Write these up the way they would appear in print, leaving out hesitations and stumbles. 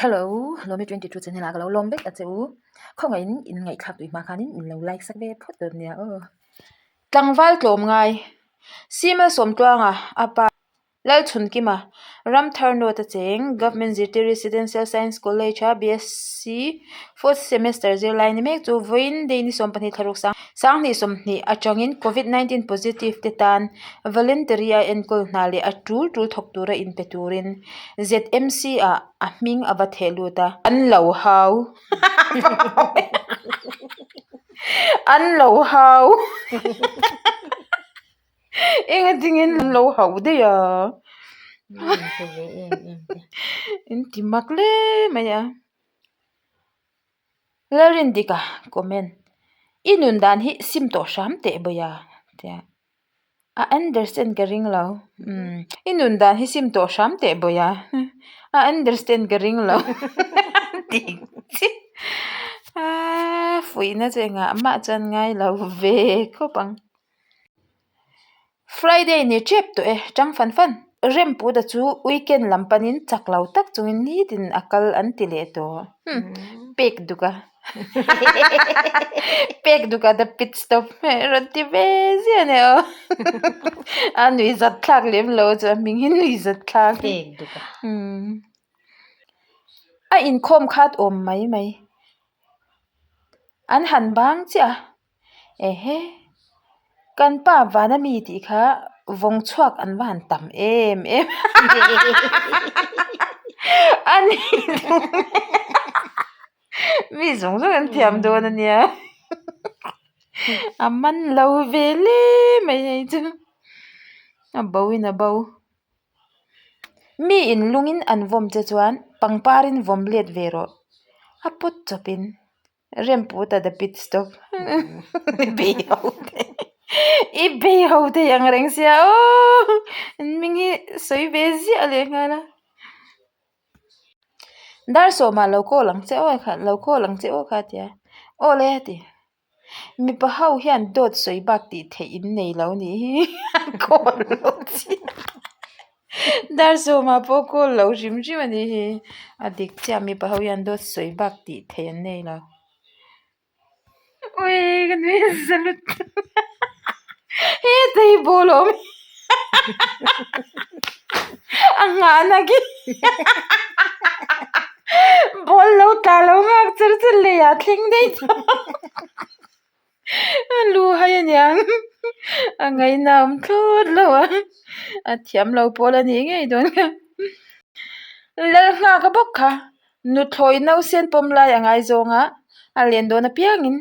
Hello, Lawmi 22 channel ah ka lo lawm vek a che u. Khawngaihin in ngaihthlak tui hma khanin in lo like sak ve phawt dawn nia aw. Tlangval tlawm ngai, Simal Sawmtluanga a pa Lalchhunkima, Ramthar North a cheng, Government Zirtir Residential Science College a BSc fourth semester zirlai ni mek chu vawiin day ni 12 thlaruk sang sanghnih 20 atangin Covid 19 positive te tan voluntary a enkawl hna leh a tul tul thawk tura inpe turin ZMC ah a hming a va theh lut a. An lo hau An lo hau Engatingin an lo hau daih a In ti mak hle mai a. Lalrindika comment I nun dan hi sim tawh hram teh bawih a tia. A understand ka ring lo umm i nun dan hi sim tawh hram teh bawih a a understand ka ring lo tih chiah aaa fuihna chu engah mah chuan ngai lo ve khawp ang. Friday ni tep tawh e tang fan fan. Remputa chu weekend lam panin chak lo tak chungin nitin a kal an ti leh tawh hmm pek duk a. Pek duk a the pit stop rawn ti ve ziah a ni aw a nui zat thlak lem lo chu a hming hi nui zat thlak Pek duk a a inkhawm khat awm mai mai an han bang chiah a. Ehe kan pa vana mi tih kha vawng chhuak an va han tam em em a ni mi zawng zawng an thiam dawn a nia a man lo ve hle mai hei chu a bo in a bo mi in lungin an vawm che chuan pangpar in vawm let ve rawh a pawt chawp in. Remputa the pit stop i bei ho thei i bei ho thei ang reng sia aww an hming hi sawi ve ziah leh nghal a dar sawmah lo call ang che aw kha lo call ang che aw kha a ti a aw le a ti mipa ho hian dawt sawi bak tih theih in nei lo nih hi a call lo chiah. Dar sawmah pawh call lo hrim hrim a nih hi a dik chiah mipa ho hian dawt sawi bak tih theih an nei lo ui ka nui nasa lutuk heta hi ball a awm a nghahna khi ball lo tla lo nghak char char leiah a thleng daih tawh. A lu hai aniang a ngaihna a awm thlawt lo a a thiam lo pawl a nih ngei dawn kha Lalnghaka bawk kha nuthlawi nausen pawm lai a ngai zawng a a len dawn apiangin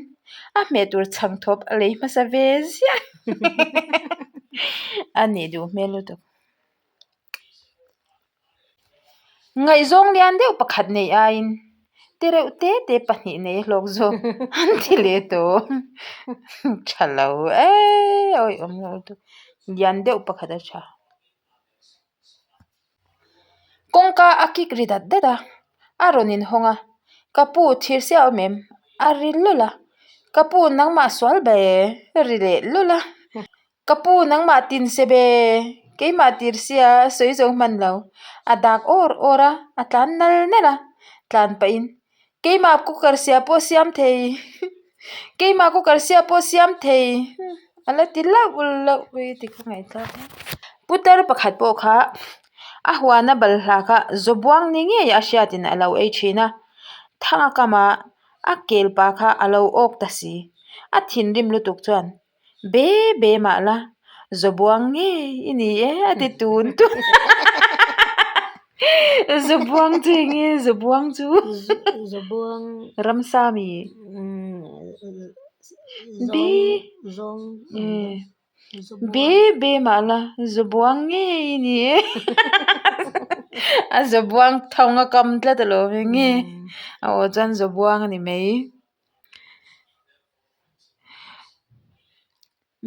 a hmeh tur chhang thawp a lei hmasa ve ziah a nih duh hmel lutuk. Ngaihzawng lian deuh pakhat neih aiin te reuh te te pahnih nei a hlawk zawk an ti leh tawh tha lo eee awih awm lo lutuk lian deuh pakhat a tha. Kawngka a kik ri dat dat a a rawn inhawng a ka pu thir siah awm em a ri lawlh a ka pu nangmah sual ber a ri leh lawlh a. Ka pu nangmah tin se be, keimah tir sia a sawi zo hman lo. A dak awr awr a, a tlan nal nal a, tlan pahin keimah cooker sia pawh siam thei, keimah cooker sia pawh siam thei a la ti lauh lauh mai ti kha ngaihthlak a. Putar pakhat pawh kha a huana balhla kha zawbuang ni ngei a hriatin a lo ei thin a, thanga kama a kelpa kha a lo awk ta si, a thinrim lutuk chuan. Be be mah la, Zawbuang ngei i ni e a ti tun tun Zawbuang chu eng nge Zawbuang chu? Zawbuang Ramsa mi? Be Be be mah la, Zawbuang ngei i ni e A zawbuang thawng a kam tlat alawm eng nge a aw chuan zawbuang a ni mai.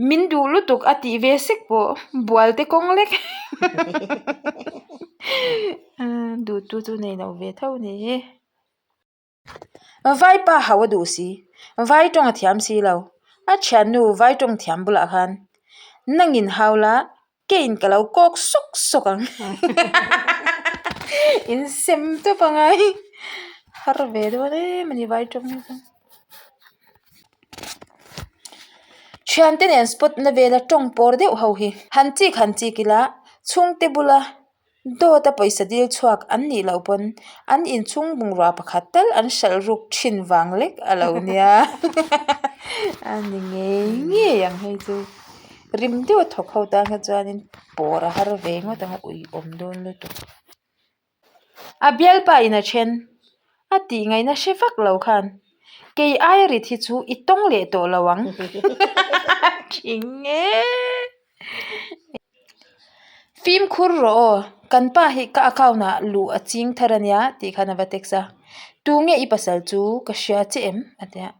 Min duh lutuk a tih ve sek pawh bual te kawng lek duh tu chu nei lo ve tho ni hi. Vaipa hau a duh si vai tawng a thiam si lo a thiannu vai tawng thiam bulah khan nangin hau la. Keiin ka lo kawk sawk sawk ang. Insem tawp a ngai har ve dawn em a ni vai tawng hi chuan. Thiante nen spot na vela tawng pawr deuh ho hi han chik han chik ila chhungte bula dawt a pawisa dil chhuak an nih loh pawn an inchhung bungrua pakhat tal an hralh ruk thin vang lek a lo nia a ni ngei ngei ang hei chu rim deuh a thawk ho tan kha chuanin pawr a har ve ngawt ang a uiawm dawn lutuk. A bialpa in a then a tih ngaihna hre vak lo khan kei aia rit hi chu i tawng leh tawh lo ang thing e. Fimkhur rawh aw, kan pa hi ka account ah luh a ching thar a nia tih khan a va text a, tunge i pasal chu ka hria che em a ti a.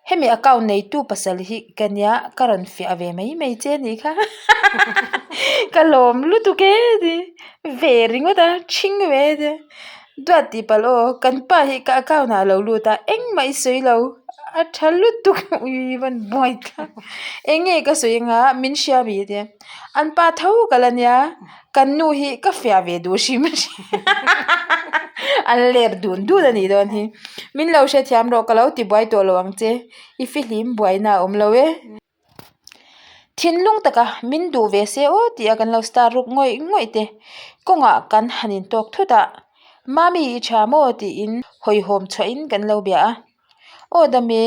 Hemi account neitu pasal hi ka nia ka rawn fiah ve mai mai che a nih kha ka lawm lutuk e ti ve ringawt a thing ve a tia duat tih palh aw kan pa hi ka account ah a lo lut a engmah i sawi lo a tha lutuk ui van buai thlak eng nge ka sawi anga min hria mi a tia an pa tho ka la nia. Kan nu hi ka fiah ve duh hrim hrim an ler dun dun a nih dawn hi. Min lo hrethiam rawh ka lo ti buai tawh lo ang che i fihlim buaina a awm lo e. Thinlung taka min duh ve se aw tih a kan lo star ruk ngawih ngawih te kawngah kan han intawk thut a Mami i tha maw tiin hawihhawm chhuahin kan lo bia a aw dame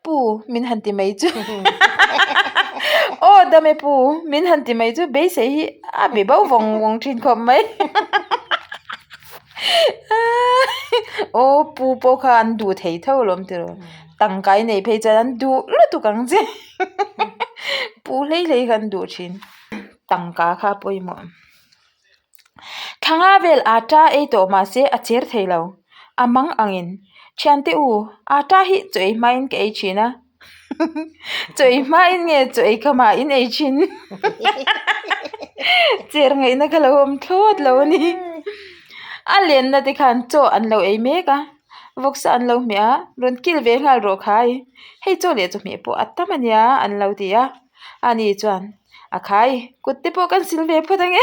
Pu min han ti mai chu aw dame pu min han ti mai chu beisei hi a be bo vawng vawng thin khawp mai aw pu pawh kha an duh thei tho alawm tiraw tangkai nei phei chuan an duh lutuk ang che pu hlei hlei kha an duh thin tangka kha a pawimawh. Thla vel atta ei tawh mahse a cher thei lo. A mang angin, Thiante u, atta hi chaw ei hmain ka ei thin a. Chaw ei hmain nge chaw ei ka mahin ei thin? Cher ngaihna ka lo awm thlawt lo a ni. A lenna te khan chaw an lo ei mek a, vawksa an lo hmeh a, rawn kil ve nghal rawh khai. Hei chaw leh chawhmeh pawh a tam a nia an lo ti a. Ani chuan. A khai, kut te pawh kan sil ve phawt ange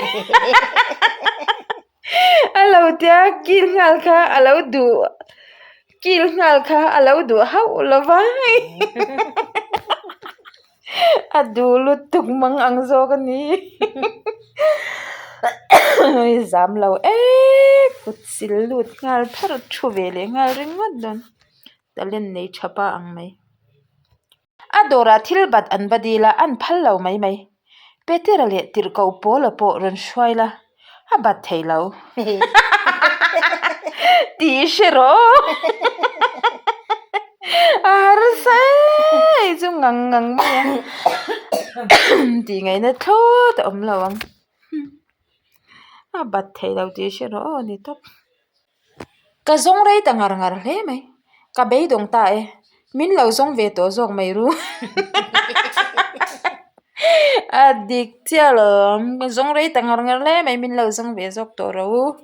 a lo tia kil nghal kha a lo duh kil nghal kha a lo duh hauh lo va a duh lutuk mang ang zawk a ni zam lo e kut sil lut nghal thar thu ve leh nghal ringawt dawn talent nei tha pa ang mai. A dawrah thil bat an va dil a, an phal lo mai mai. Petera leh tirhkoh Paula pawh rawn hruai la, a bat thei lo. Tih i hre rawh. A harsa e chu ngang ngang mai a. Tih ngaihna thlawt a awm lo ang. A bat thei lo tih i hre rawh aw ni tawp. Ka zawng rei ta ngar ngar hle mai. Ka beidawng ta e. Min lo zawng ve tawh zawk mai ru. A dik chiah lo. Ka zawng rei ta ngar ngar hle mai. Min lo zawng ve zawk tawh ro.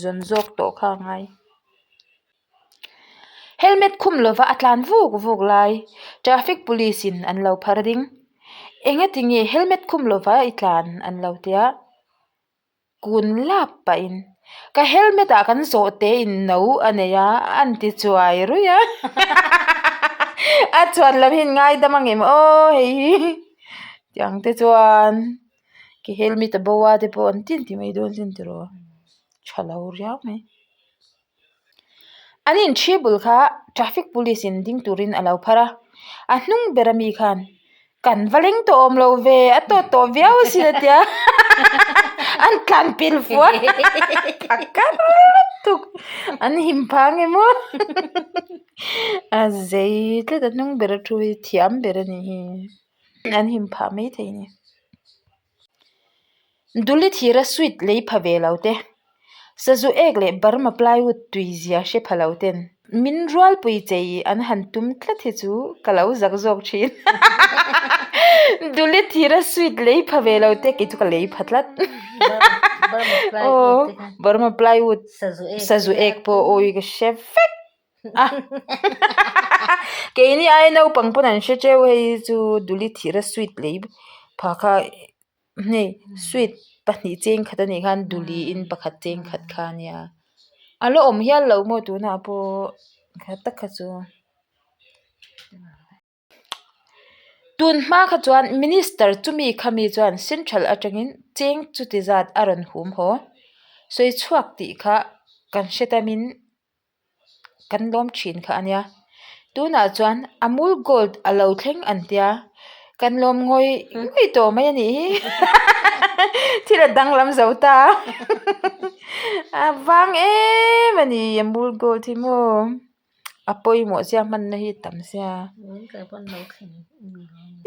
Zawn zawk tawh kha a ngai. Helmet khum lova a tlan vuk vuk lai traffic police in an lo phar ding. Engati nge helmet khum lova i tlan an lo tia. Kun lap pahin ka helmet ah kan zawh te in no a nei a an ti chuai ruih a a chuan lam hi ngaidam ang em aw hei hi tiang te chuan ka helmet a bo a te pawh an ti an ti mai dawn sin tiraw tha lo riau mai. An inthi bul kha traffic police in ding turin a lo phar a, a hnung ber ami khan kan va leng tawh awm lo ve a tawt tawh viau asin a tia an tlan pil fuh a a kar lutuk an him phang emaw a zei tlat a hnung ber a thu hi thiam ber a nih hi an him phah maithei a ni. Duli thira sweet lei pha ve lo te, sazu ek leh Burma plywood tui zia hre pha lo ten min rualpui chei an han tum tlat hi chu ka lo zak zawk thin. Duli thira sweet lei pha ve lo te kei chu ka lei pha tlat. Aw Burma plywood sazu ek pawh awi ka hre vek. Keini aia naupang pawn an hre teuh hei chu duli thira sweet lei pha kha hei sweet. Pahnih cheng khat anih khan duli in pakhat cheng khat kha ania. A la awm hial lo maw tunah pawh kha tak kha chu. Tun hma kha chuan Minister chumi khami chuan Central atangin cheng chuti zat a rawn hum haw. Sawi chhuak tih kha kan hre tamin kan lawm thin kha a nia. Tunah chuan Amul Gold a lo thleng an tia, kan lawm ngawih ngawih tawh mai a nih hi. Thil a danglam zo ta a vang em a ni Amul Gold hi maw. A pawimawh sia hmanna hi tam sia.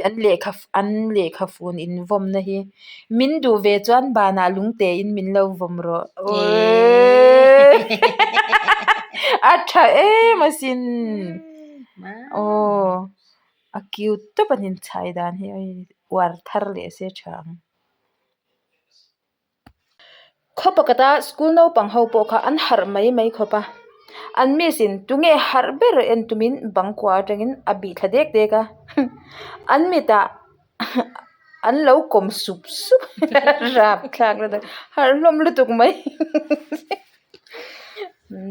An lehkha an lehkha fun in vawmna hi min duh ve chuan banah lungte in min lo vawm rawh a tha em asin aw a cute tawp an inchhai dan hi uar thar leh se tha ang. Khaw pakhata school naupang ho pawh kha an harh mai mai khawp a, an miss in tunge harh ber en tumin bang kua atangin a bih thla dek dek a, an mitah an lo kawm sup sup rapthlak lutuk harh hlawm lutuk mai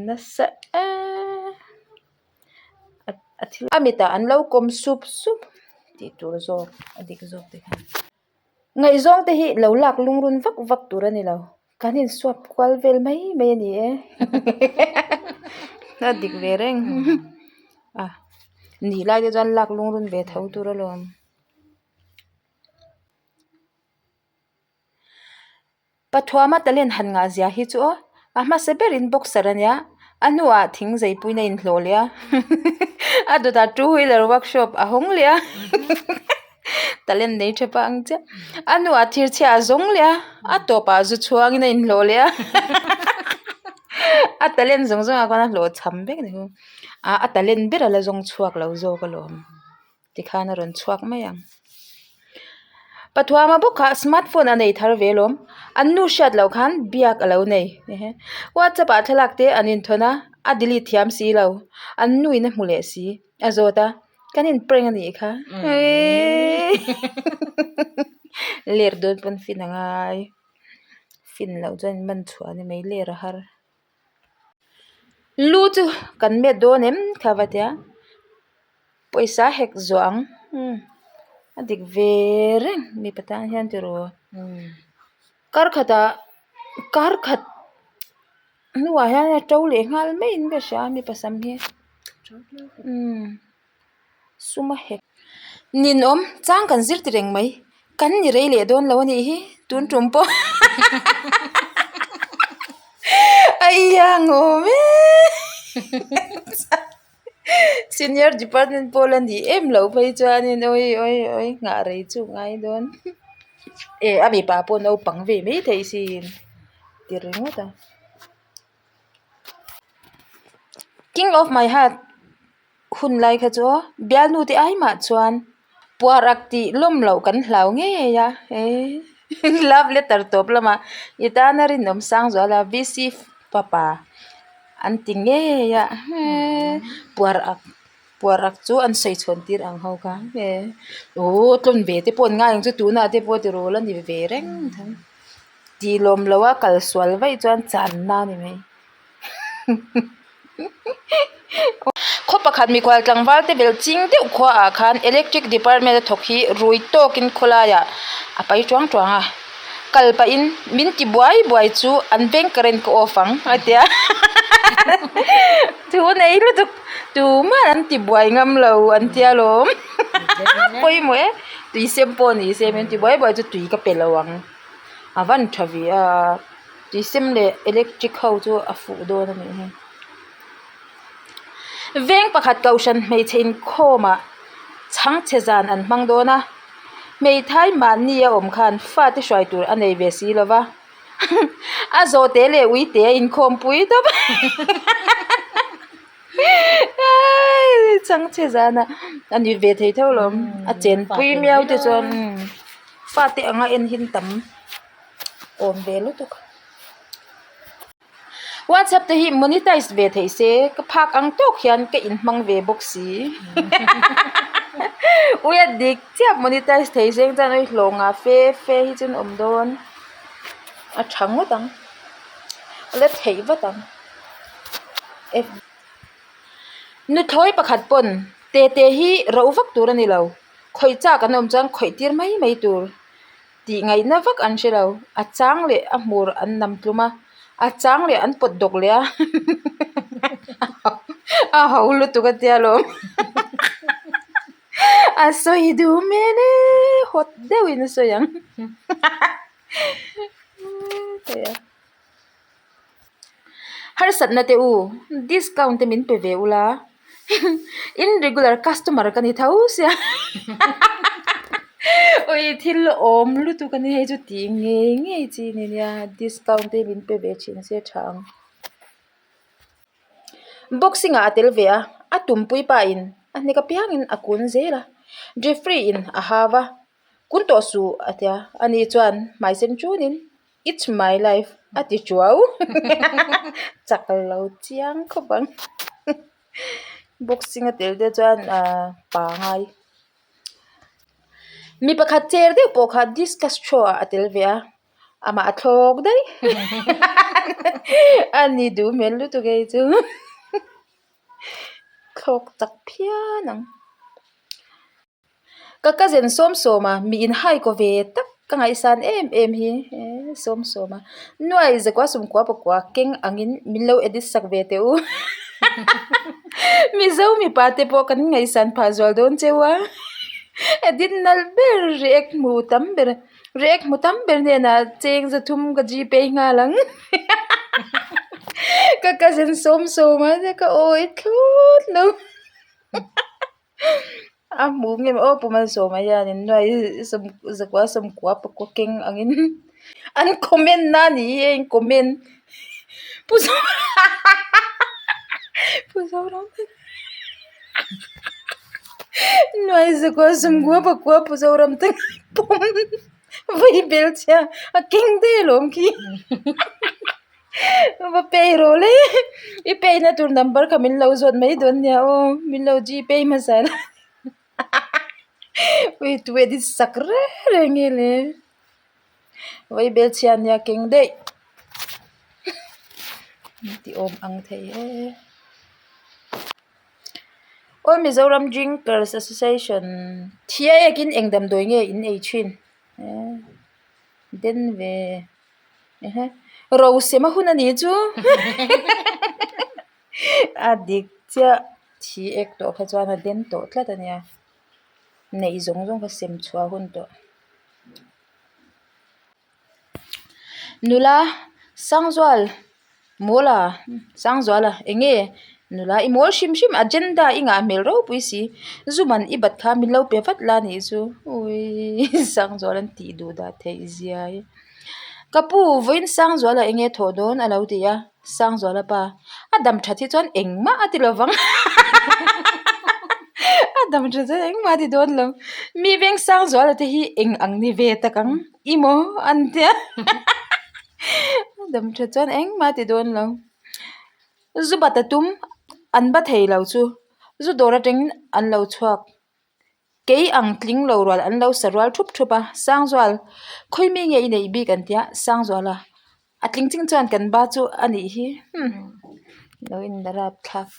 nasa eee a mitah an lo kawm sup sup tih tur zawk a dik zawk te khan. Ngaihzawng te hi lo lak lungrun vak vak tur a ni lo, kan insuap kual vel mai mai a ni e a dik ve reng a nih lai te chuan lak lungrun ve tho tur alawm. Pathuama talent han ngah zia hi chu aw, a hmasa berin boxer a nia, a hnuah thing zeipuiin a inhlawh leh a, a dawtah two wheeler workshop a hawng leh a, talent nei tha pah ang chiah, a hnuah thirchhia a zawng leh a, a tawpah zu chhuangin a inhlawh leh a, a talent zawng zawngah khan a hlawh cham vek a ni chu, a talent ber a la zawng chhuak lo zawk alawm. Tikhan a rawn chhuak mai ang. Pathuama bawk kha smart phone a nei thar ve alawm. An nu hriat loh khan biak a lo nei. Whatsapp ah thlalak te an inthawn a, a delete thiam si lo. An nu in a hmu leh si. A zawt a, kan in prank a nih kha. Ler dawn pawn fin a ngai. Fin loh chuan in man chhuah a ni mai ler a har. Lu chu kan met dawn em kha va tia. Pawisa hek zuah ang umm a dik ve reng mipa tan hian tiraw kar khatah kar khat hnuah hian a to leh nghal mai in ka hria a mipa sam hi umm sum a hek ninawm chang kan zir ti reng mai kan ni rei leh dawn lo a nih hi tun tum pawh a iang awm e. Senior department pawl a nih em loh phei chuanin awi awi awi nghah rei chu ngai dawn e a mipa pawh naupang ve mai theih sin ti ringawt a king of my heart hun lai kha chu bialnu te ai mah chuan puar ak tih lawm loh kan hlau ngei a love letter tawp lamah i tana rinawm sang zual a V C fapa an ti ngei a puar ak puar ak chu an sawi chhawn tir ang ho kha aw tlawn ve te pawh an ngai ang chu tunah te pawh tirawl a ni ve reng tho tih lawm loh a kal sual vaih chuan channa a ni mai. Khaw pakhat mikhual tlangval te belh ching deuh khuaah khan electric department a thawk hi rui tawkin khawlaiah a pai tuang tuang a, kal pahin min ti buai buai chu an veng current ka off ang a ti a thu nei lutuk tumah an ti buai ngam lo an tia lawm pawimawh e tui sem pawh ni se min ti buai buai chu tui ka pe lo ang a van tha ve a. Tui sem leh electric ho chu a fuh dawn a nih hi. Veng pakhat kohhran hmeichhe inkhawm ah chhangchhe zan an hmang dawn a, hmeithai mahni a awm khan fate hruai tur a nei ve si lo va, a zawhte leh uite a inkhawm pui tawp a chhangchhe zan ah a ni ve thei tho lo a chenpui miau te chuan fate anga en hin tam. Awm ve lutuk. Whatsapp te hi monetize ve theih se ka phak ang tawk hian ka inhmang ve bawk si. Ui a dik chiah monetize thei se chuan ui hlawh ngah fe fe hi chuan awm dawn. A tha ngawt ang. A la theih vat ang. Nuthlawi pakhat pawn tete hi roh vak tur a ni lo. Khawih chak an awm chuan khawih tir mai mai tur tih ngaihna vak an hre lo. A chang leh a hmur an nam tlum a, a chang leh an pawt dawk leh a a ho lutuk a tia lawm a sawi duh hmel e hawt deuhin a sawi ang Harsatna te u, discount te min pe ve ula, in regular customer ka ni tho sia ui thil awm lutuk a ni hei chu tih ngei ngei chi a ni nia discount te min pe ve thin se tha ang. Boxing ah a tel ve a, a tumpui pa in a hnek apiangin a kun zel a, referee in a hau va, kun tawh suh a tia, ani chuan hmai sen ṭunin. It's my life a ti ṭuau chak lo chiang khawp ang boxing a tel te chuan ahh pangai mi pakhat cher deuh pawh kha discus throw ah a tel ve a amah a thlawk daih a ni duh hmel lutuk hei chu thlawk chak phian ang. Ka cousin sawm sawm a mi in hai kaw ve tak ka ngaihsan em em hi eee sawm sawm a nuai zakua sawmkua pakua keng angin min lo edit sak ve teh u mizo mipa te pawh kan ngaihsan phah zual dawn cheu a edit nalh ber react hmu tam ber react hmu tam ber hnenah cheng zathum ka gpay nghal ang ka cousin sawm sawm a ka awi thlawt lo. A hmuh nge maw aw Pu Malsawma hianin nuai sawm zakua sawmkua pakua keng angin an comment na a ni hi heng comment Pu Pu Zoram nuai zakua sawmkua pakua Pu Zoram te pawm vawi bel chhia a keng daih alawm khi. Va pay rawh le i pay na tur number kha min lo zawt mai dawn nia aw min lo gpay hmasa la ui tu edit sak reng reng nge le vawi bel chhia nia keng daih ti awm ang thei e aw Mizoram drinkers association thia ekin eng damdawi nge in ei thin den ve. Ehe rosem a hun a nih chu a dik chiah thi ek tawh kha chuan a den tawh tlat a nia neih zawng zawng kha sem chhuah hun tawh nula Sangzual Mawla Sangzuala eng nge nula i mawl hrim hrim agenda i ngah hmel ropui si zu man i bat kha min lo pe vat la nih chu uii Sangzuala an tih duh dah theih zia hi ka pu vawiin Sangzuala eng nge thawh dawn a lo ti a Sangzuala pa a dam that hi chuan engmah a ti lo vang a dam that chuan engmah a ti dawn lo mi veng Sangzuala te hi eng ang ni ve tak ang i maw an tia. Dam tha chuan engmah a ti dawn lo zu bat a tum an ba thei lo chu zu dawr atangin an lo chhuak kei ang tling lo rual an lo sa rual thup thup a Sangzual khawi mi nge i neih bik an tia Sangzuala a tling ching chuan kan ba chu a nih hi hmm lo in la rap thlak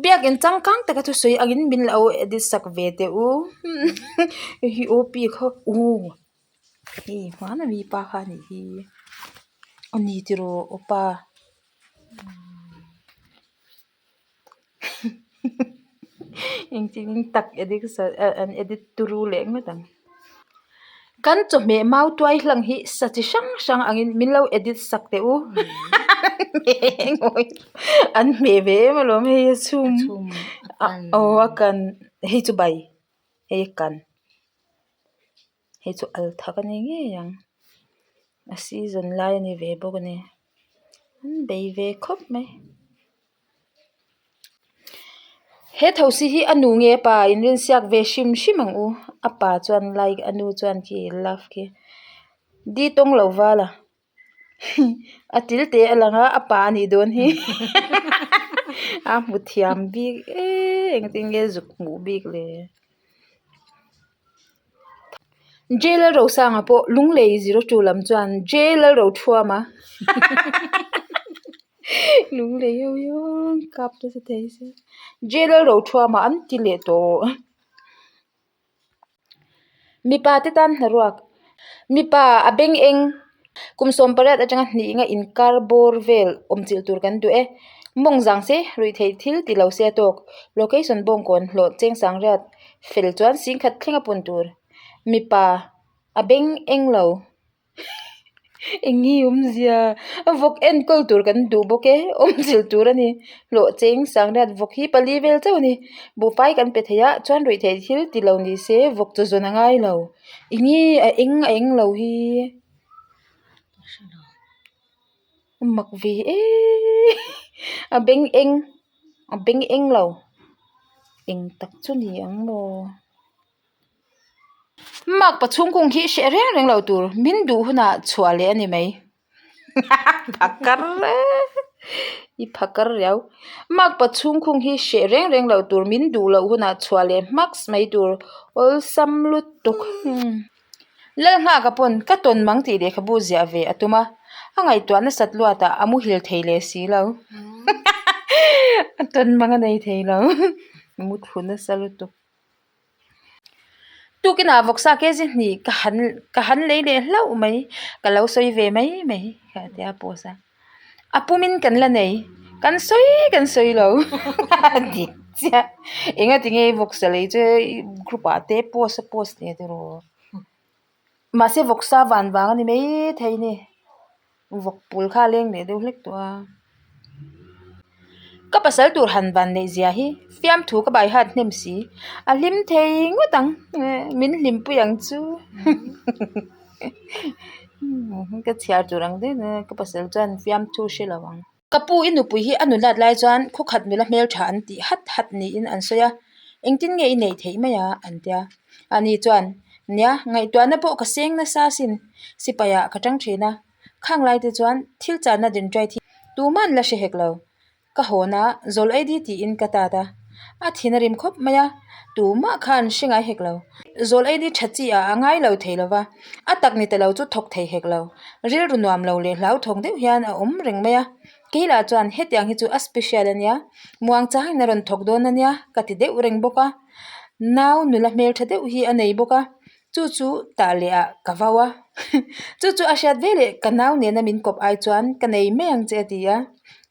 biakin changkang taka thusawi angin min lo edit sak ve teh u hei hi OP kha aw. Hei hmana mi pa kha a nih hi a ni tiraw aw pa engtin tak edit an edit turu leh ngawt ang kan chawhmeh mau tuai hlang hi sa chi hrang hrang angin min lo edit sak teh u an hmeh ve em alawm hei a chhum aw a kan hei chu bai hei a kan. Hei chu al thak a ni ngei ang a season lai a ni ve bawk a ni an bei ve khawp mai he thosi hi a nu nge a pa in rinsiak ve hrim hrim ang u a pa chuan like a nu chuan khi love khi di tawng lo val a. A til te a lang a a pa a nih dawn hi a hmu thiam bik eee engtin nge zuk hmuh bik le. J Lalrosanga pawh Lunglei 02 lam chuan J Lalrothuama Lunglei ho hi aw kap nasa thei se J Lalrothuama an ti leh tawh. Mipa te tan hnaruak mipa a beng eng kum 18 atanga hnih nga inkar bawr vel awmchilh tur kan duh e. Mawng zang se ruih theih thil ti lo se a tawk. Location bawngkawn hlawh cheng sangriat fel chuan singkhat thleng a pun tur. Mipa a beng eng lo. Eng nge awmzia vawk enkawl tur kan duh bawk e awmchilh tur a ni. Hlawh cheng sangriat vawk hi pali vel chauh a ni. Buhfai kan pe thei a chuan ruih theih thil ti lo ni se vawk chu zawn a ngai lo. Eng nge a eng a eng lo hi. Mak ve eee a beng eng a beng eng lo eng tak chu ni ang maw. Mak pa chhungkung hi hreh reng reng lo tur min duh hunah chhuah leh a ni mai phakar i phakar riau mak pa chhungkung hi hreh reng reng lo tur min duh loh hunah chhuah leh hmaks mai tur awlsam lutuk. Lalnghaka pawn ka tawn mang tih lehkhabu ziah ve a tum a, a ngaihtuah nasat luatah a muhil thei leh si lo. A tawn mang a nei thei lo, mu thlu nasa lutuk. Tukinah vawksa kg hnih ka han ka han lei leh hlauh mai, ka lo sawi ve mai mai kha a tia post a. A pumin kan la nei, kan sawi kan sawi lo dik chiah. Enga tinge vawksa lei chu group ah te post a post leh tiraw. Mahse vawksa van vang a ni mai thei a ni. Vawk pul kha a leng leh deuh hlek tawh a. Ka pasal tur han van neih zia hi fiamthu ka bai hat hnem si. A hlim thei ngawt ang min hlimpui ang chu. Ka chhiar tur ang deuh deuh ka pasal chuan fiamthu hre lo ang. Ka pu i nupui hi a nulat lai chuan khawkhat nula hmeltha an tih hat hat niin an sawi a, engtin nge i neih theih mai a? an tia. Ani chuan, Nia, ngaihtuahna pawh ka seng nasa asin, sipaiah ka tang thin a. Khang lai te chuan thil channa dendrite hi tuman la hre hek lo. Ka hawn a, zawl ei di tiin ka tat a. A thin a rim khawp mai a, tumah khan hre ngai hek lo. Zawl ei di tha chi ah a ngai lo thei lo va, a tak ni ta lo chu thawk thei hek lo. Rilru nuam lo leh hlauthawng deuh hian a awm reng mai a. Keilah chuan hetiang hi chu a special a nia, muang changin a rawn thawk dawn a nia ka ti deuh reng bawk a. Nau nula hmeltha deuh hi a nei bawk a. Chu chu tah leh ah ka vau a, chu chu a hriat ve leh ka nau nena min kawp ai chuan ka nei mai ang che a ti a,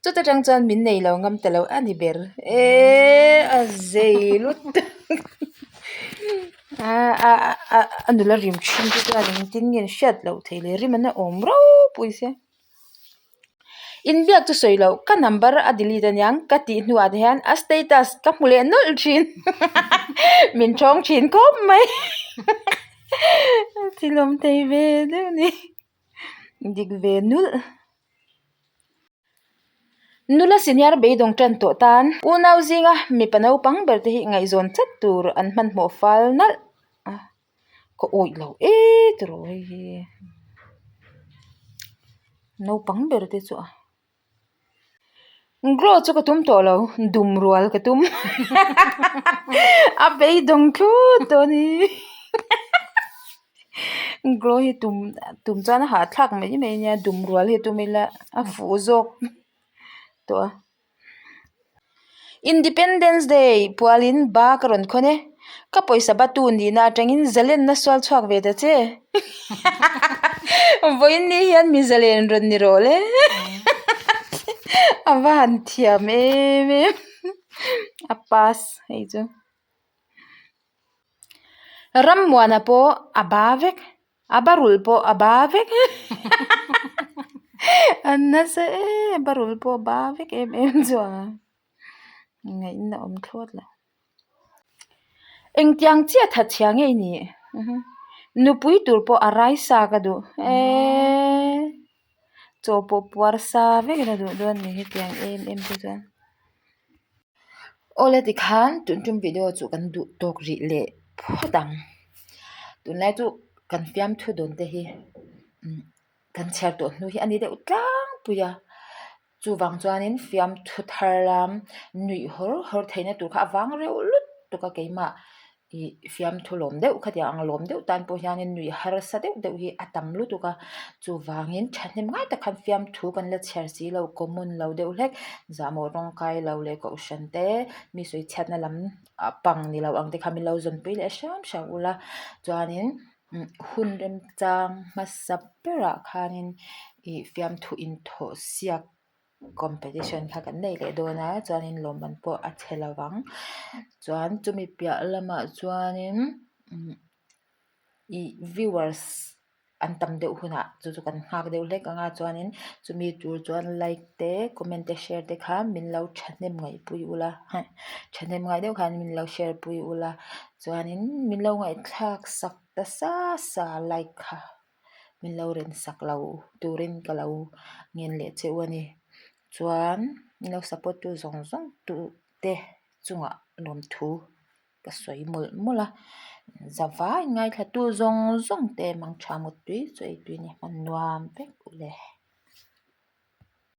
chuta tang chuan min nei lo ngam ta lo a ni ber eee a zei lutuk a nula rim thin te chuan engtin nge an hriat loh theih le rim an awm ropui sia. Inbiak chu sawi loh ka number a delete aniang ka tih hnuah te hian a status ka hmu leh nawlh thin min thawng thin khawp mai thil awm thei ve deuh a ni dik ve nulh. Nula senior beidawng tan tawh tan unau zinga mipa naupang ber te hi ngaihzawn chat tur an hmanhmawh fal nalh a. Ka awih lo e tiraw hei hi naupang ber te chu a grow chu ka tum tawh lo dum rual ka tum a beidawng thut tawh a ni grow hi tum tum chuan a hahthlak mai mai a nia dum rual hi tum ila a fuh zawk tawh a. Independence Day pualin ba ka rawn khawn e, ka pawisa batu nihna atangin zalenna sual chhuak ve ta che. Vawiin ni hian mi zalen rawn ni rawh le. A va han thiam em em a pass hei chu. Rammuana pawh a ba vek. A barul pawh a ba vek an nasa e barul pawh a ba vek em em chu a ngaihna awm thlawt lo engtiang chiah thatchhia nge i nih nupui tur pawh a rai sa ka duh eeee chaw pawh puar sa vek a duh dawn a ni hetiang em em te chuan awle tikhan tun tum video chu kan duh tawk rih leh phawt ang tunlai chu kan fiamthu dawn te hi kan chhiar tawh hnu hi a ni deuh tlangpui a chuvang chuanin fiamthu thar lam nuih hawr hawr theihna tur kha a vang reuh lutuk a keimah. Ih fiamthu lawm deuh khatiang ang lawm deuh tan pawh hianin nuih harsa deuh deuh hi a tam lutuk a, chuvangin thahnem ngai tak khan fiamthu kan la chhiar si lo common lo deuh hlek zahmawh rawngkai lo leh kohhran te mi sawi chhiatna lam pang ni lo ang te kha min lo zawnpui leh hram hram ula chuanin hun remchang hmasa berah khanin ih fiamthu inthawh siak. Competition kha kan nei leh dawn a chuanin lawmman pawh a chhe lo vang chuan chumi piah lamah chuanin ih viewers an tam deuh hunah chu chu kan nghak deuh hlek ang a chuanin chumi tur chuan like te comment te share te kha min lo thahnem ngaihpui ula thahnem ngai deuh khan min lo share pui ula chuanin min lo ngaihthlak sak ta sa sa like kha. Min lo ren sak lo turin ka lo ngen leh che u a ni. Chuan min lo support tu zawng zawng tu te chungah lawmthu ka sawi mawlh mawlh a. Zavai ngaithla tu zawng zawng te mangtha mut tui chu ei tui ni hman nuam vek u le.